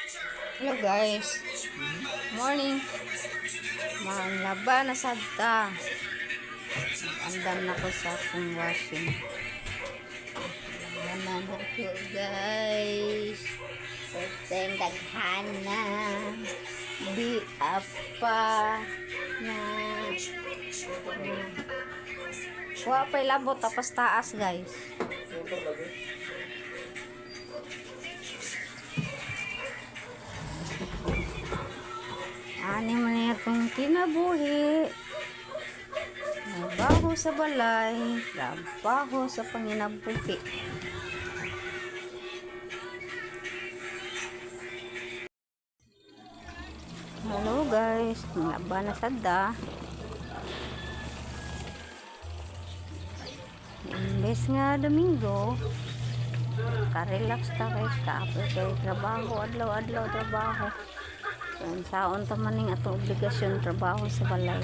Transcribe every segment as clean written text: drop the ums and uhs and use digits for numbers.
Hello guys. Morning. Manglaba na sad ta. Andam na ko sa akong washing. Labanan na ko, guys. Perteng daghana. Di apa na. Wa pa'y labot tapos taas, guys. Ani man niya akong kinabuhi. Trabaho sa balay, trabaho sa panginabuhi. Hello guys, nglaba na sad ta. Imbes nga Domingo, ka-relax ta guys, kapoy kay trabaho, adlaw-adlaw trabaho. Unsaon ta man ning atong obligasyon, trabaho sa balay.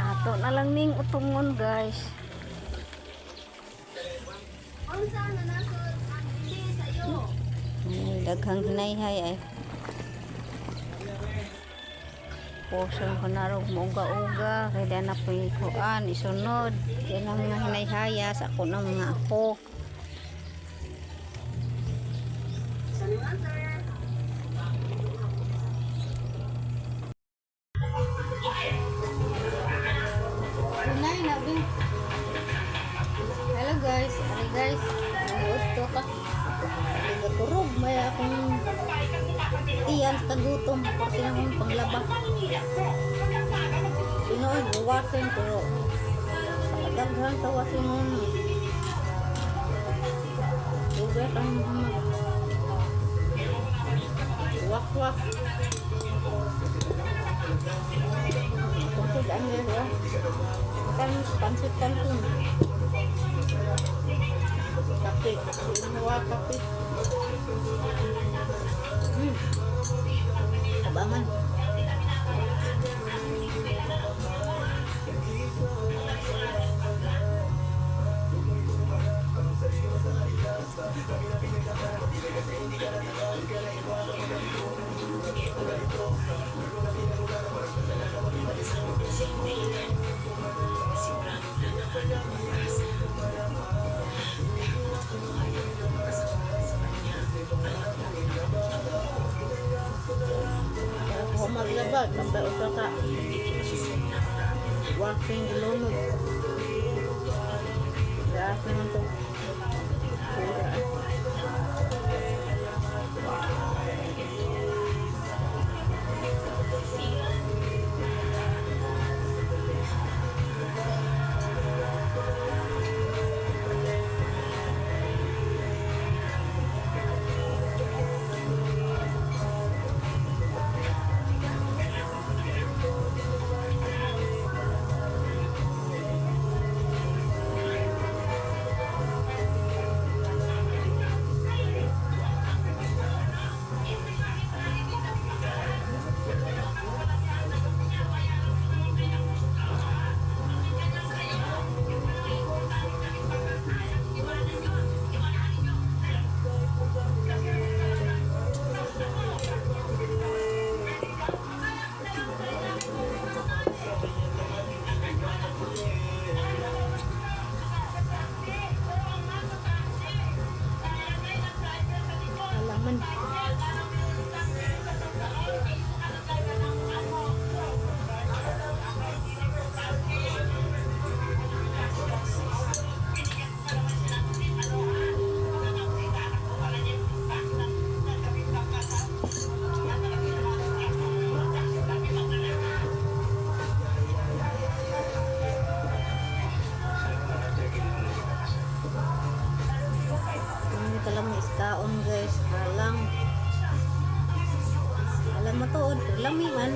Ato na lang ning utungon, guys. Unsa na nasod? Hindi sa iyo. Ay, daghang hinayhay ay. Poson ko na rog mauga-uga kay di na po'y kuan isunod. Di na mga hinayhaya sa ako ng mga apo. Sanuan, sir. Unay na bi. Hello guys, ari guys. Nanood to ka. Nagaturog may akong tiyan sa gutom porque na akong panglaba. Tinuod wasin pero daghan sa wasin nun. Tubig ang mga wak-wak. Tungkol ang meron. Kan pansit kanton. Kape. Inuwa kape. Abangan. Ako maglaba, kapag usa ka. Washing gilunod. Gaas naman to. Pura. Alaman. Hindi talang iskaon, guys. Alang. Alam mo to, lami man.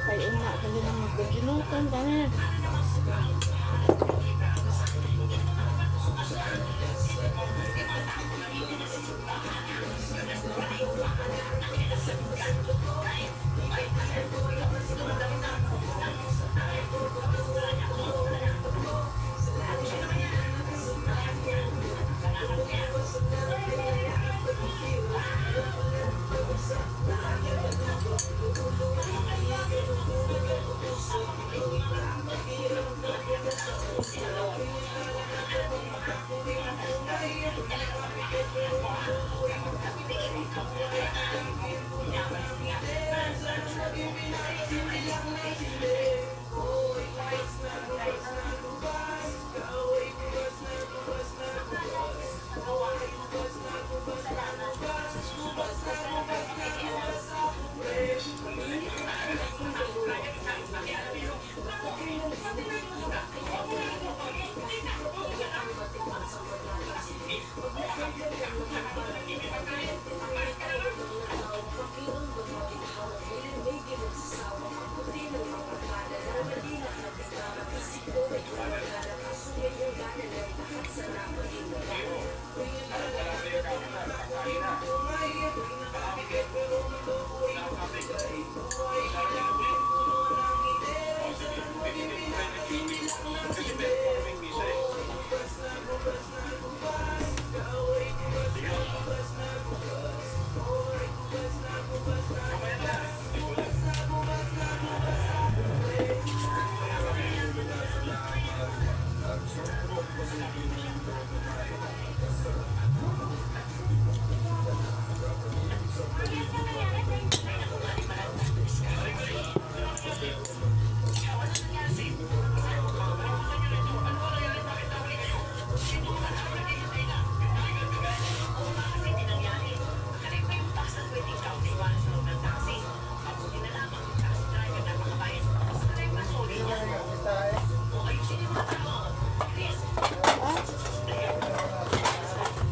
Kay una, kaya na magkaginutan kami.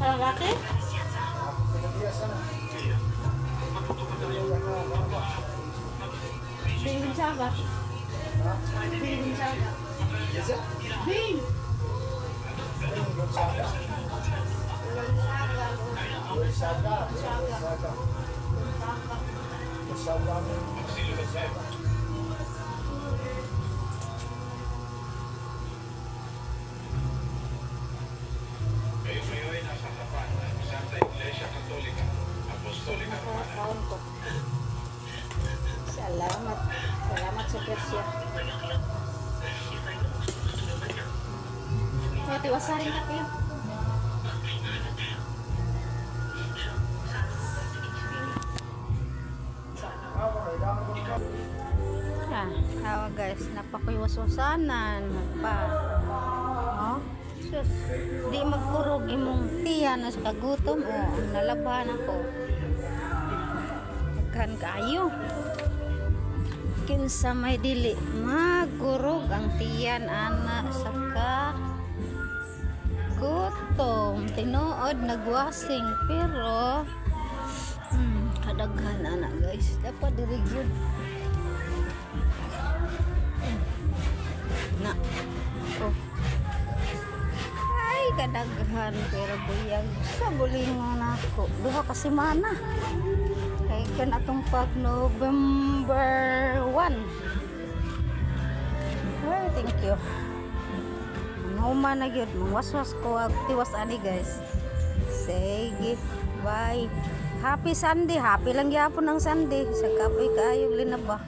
Parang laki? Bing Gonzaga. Bing Gonzaga. Bing! Gonzaga. Gonzaga. Gonzaga. Nakakaon ko. Salamat. Salamat sa Persya. Kaya tiwasarin ka kayo. Ah, awa guys, napakuywaswasanan pa. Oh, sus, di magkurog imong tiyan na sa kagutom oh, nalabahan ako. Daghan kaayo. Kinsa may dili magurog ang tiyan ana sa ka gutom. Tinuod nagwasing pero kadaghan ana guys. Dapat diri gyud. Na. Oh. Ay, kadaghan pero buyag sa bulingon ako. Duha ka semana. Kay kan atong pag November 1. Ay, thank you. Manghuma na gyud, mangwaswas ko ag tiwas ani guys. Sige, bye. Happy Sunday, happy lang gyapon ang Sunday. Sa kapoy kaayo linaba.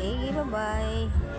Sige, bye-bye.